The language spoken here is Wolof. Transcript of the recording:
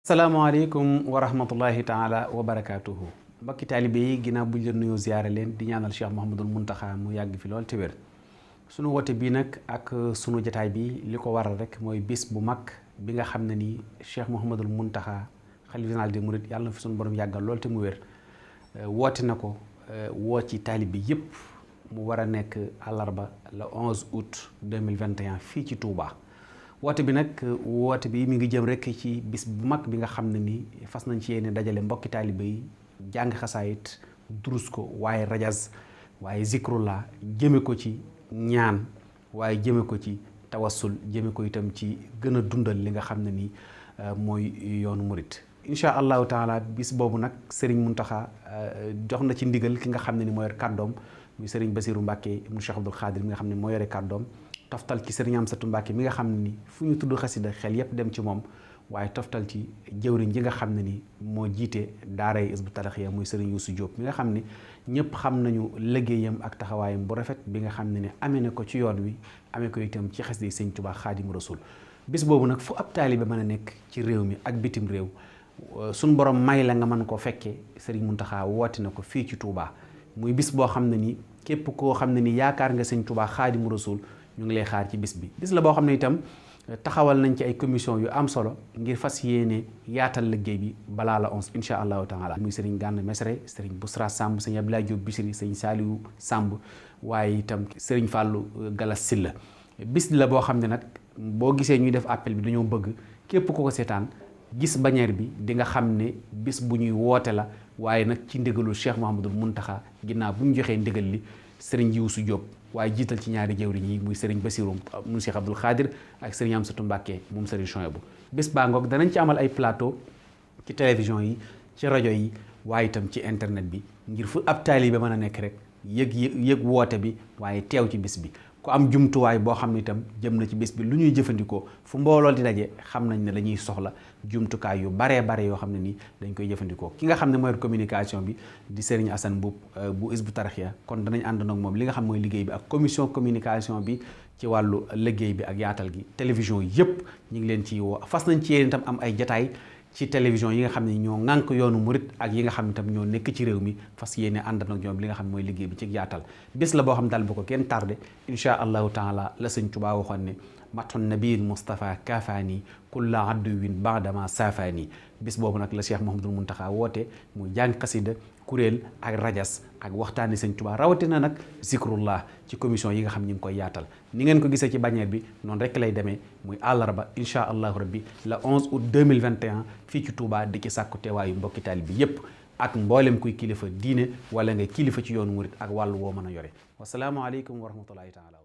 salaamaaleykum wa rahmatullahi taala wa barakaatuhu mbokki taalibe yi ginnaaw buñ leen nuyoo ziyaare leen di ñaanal Cheikh Mouhamadul Muntaxa mu yàgg fi lool te wér sunu woote bii nag ak sunu jataay bi li ko waral rek mooy bis bu mag bi nga xam ne nii Cheikh Mouhamadul Muntaxa xalifa général des mourides yàlla na fi sunu borom yàggal lool te mu wér woote na ko woo ci taalibe yépp mu war a nekk àllarba le 11 août 2021 fii ci Touba. woote bi nag woote bi mi ngi jëm rek ci bis bu mag bi nga xam ne ni fas nañ ci yéene dajale mbokki taalibe yi jàng xasaayit durus ko waaye rajaz waaye zikrullah jëme ko ci ñaan waaye jëme ko ci tawassul jëme ko itam ci gën a dundal li nga xam ne ni mooy yoonu murit incha allahu taala bis boobu nag Serigne Mountakha jox na ci ndigal ki nga xam ne ni moo yor kàddoom muy Serigne Bassirou Mbacké ibnu Cheikh Abdoul Khadir mi nga xam ne moo yore kàddoom toftal ci Serigne Amsatou Mbacké mi nga xam ne ni fu ñu tudd xasida xel yépp dem ci moom waaye toftal ci jëwriñ ji nga xam ne ni moo jiite daaray Hizbut Tarqiyyah muy Serigne Youssou Diop mi nga xam ne ñëpp xam nañu liggéeyam ak taxawaayam bu rafet bi nga xam ne amee na ko ci yoon wi amee ko itam ci xasida Sëñ Tuubaa Xaadimu Rasuul bis boobu nag fu ab taalibe mën a nekk ci réew mi ak bitim réew suñ borom may la nga mën ko fekkee Serigne Mountakha woote na ko fii ci Touba muy bis boo xam ne ni képp koo xam ne ni yaakaar nga Sëñ Tuubaa Xaadimu Rasuul ñu ngi lay xaar ci bis bi bis la boo xam ne itam taxawal nañ ci ay commission yu am solo ngir fas yéene yaatal liggéey bi balaa la 11 incha allahu taala muy Serigne Gana Messere Serigne Bousra Samb Serigne Abdoulaye Diop Bichri Serigne Saliou Samb waaye itam Serigne Fallou Galas Silla bis la boo xam ne nag boo gisee ñuy def appel bi dañoo bëgg képp ku ko seetaan gis bannière bi di nga xam ne bis bu ñuy woote la waaye nag ci ndigalul Cheikh Mouhamadul Mountakha ginnaaw bu ñu joxee ndigal li Serigne Youssou Diop waaye jiital ci ñaari jëwriñ yi muy Serigne Bassirou mu Cheikh Abdoul Khadir ak Serigne Amsatou Mbacké moom Serigne Chouaïbou bés baa ngoog danañ ci amal ay plateau ci télévision yi ci rajo yi waaye itam ci internet bi ngir fu ab taalibe mën a nekk rek yëg woote bi waaye teew ci bis bi ku am jumtuwaay boo xam ne itam jëm na ci bis bi lu ñuy jëfandikoo fu mbooloo di daje xam nañ ne dañuy soxla jumtukaay yu baree bare yoo xam ne nii dañ koy jëfandikoo ki nga xam ne mooy communication bi di Serigne Assane Mboup bu Hizbut Tarqiyyah kon danañ ànd nag moom li nga xam mooy liggéey bi ak commission communication bi ci wàllu liggéey bi ak yaatal gi télévision yëpp ñu ngi leen ci woo fas nañ ci yéen itam am ay jataay ci télévision yi nga xam ne ñoo ŋànk yoonu murit ak yi nga xam ne tam ñoo nekk ci réew mi fas yéene ànd ak ñoom li nga xam mooy liggéey bi ci yaatal bés la boo xam daal bu ko kenn tardé incha allahu taala la Sëñ Tuubaa waxoon ne maton nabil Mustafa kafaani kulla adduwin baadama saafaani bis boobu nag la Cheikh Mouhamadul Mountakha woote muy jàng xasida kuréel ak rajas ak waxtaani Sëñ Tuubaa rawatina nag zikrullah ci commission yi nga xam ñi ngi koy yaatal ni ngeen ko gisee ci bannière bi noonu rek lay demee muy àllarba incha allahu rabbi le 11 août 2021 fii ci Touba di ci sàkku teewaayu mbokki taalibe bi yépp ak mboolem kuy kilifa diine wala nga kilifa ci yoonu murit ak wàllu woo mën a yore wasalaamualeykum wa rahmatullahi taala